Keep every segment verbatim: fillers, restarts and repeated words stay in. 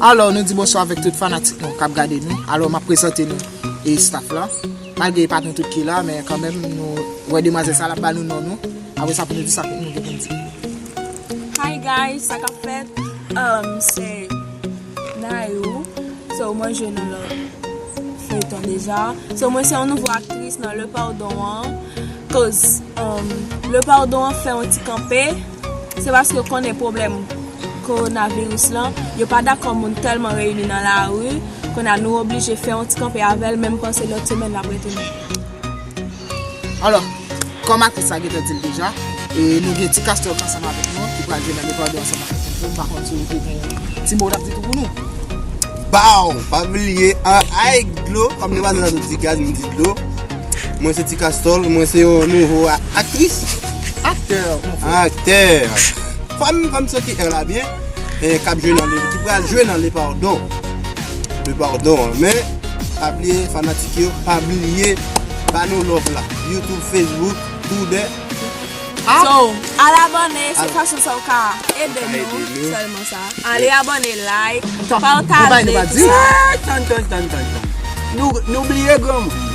Alò, nou di bonswa avèk tout fanatik nou k ap gade nou. Alò, m ap prezante nou e staff la. Malgre e pa nou tout ki la, men kanmenm nou wè demwazèl sa, l ap ba nou non nou. Apre sa, pou nou di sa nou gen pou n di. Hi guys, sa k ap fèt? Um, se Nayou. So, mwen jwe nan lòt feyton deja. So, mwen se yon nouvo aktris nan Le Pardon an. Koz, um, Le Pardon an fè yon ti kanpe. Se paske yo konnen pwoblèm kowonaviris lan, yo pa dakò moun tèlman reyini nan lari. Kounye a nou oblije fè yon ti kanpe avè l, men m panse lòt semèn l ap retounen. Alò, kòm aktris la gentan di l deja, e nou gen Ti Kastòl ansanm avèk nou, ki pral jwe nan Le Pardon ansanm avèk nou. M pa konn si ou te gen ti mo w t ap di tou pou nou. Baw! Pa bliye, an, ay dlo, kòm demwazèl la sot di gaz, m di dlo. Mwen se Ti Kastòl, mwen se yon nouvo a- aktris. Aktè. Aktè. Fò m, fò m santi è la byen. E k ap jwe nan le, ki pral jwe nan Le Pardon. Le Pardon, men, pa bliye, fanatik yo, pa bliye, ba nou love la. YouTube, Facebook, toude. So, al abòne, se fason sa w ka ede nou, sèlman sa. Ale abòne, like, pataje, tout sa. Tann, tann, tann, tann, tann. Nou, nou bliye granmoun.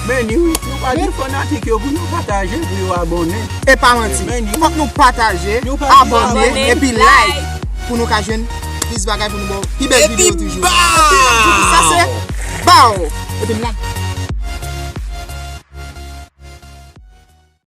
Men nou, nou pa di fanatik yo pou yo pataje, pou yo abòne. E pa manti. Men nou, fòk nou pataje, abòne, epi like pou nou ka jwenn plis bagay pou nou ba w pi bèl videyo toujou. Epi sa se baw! Epi m la.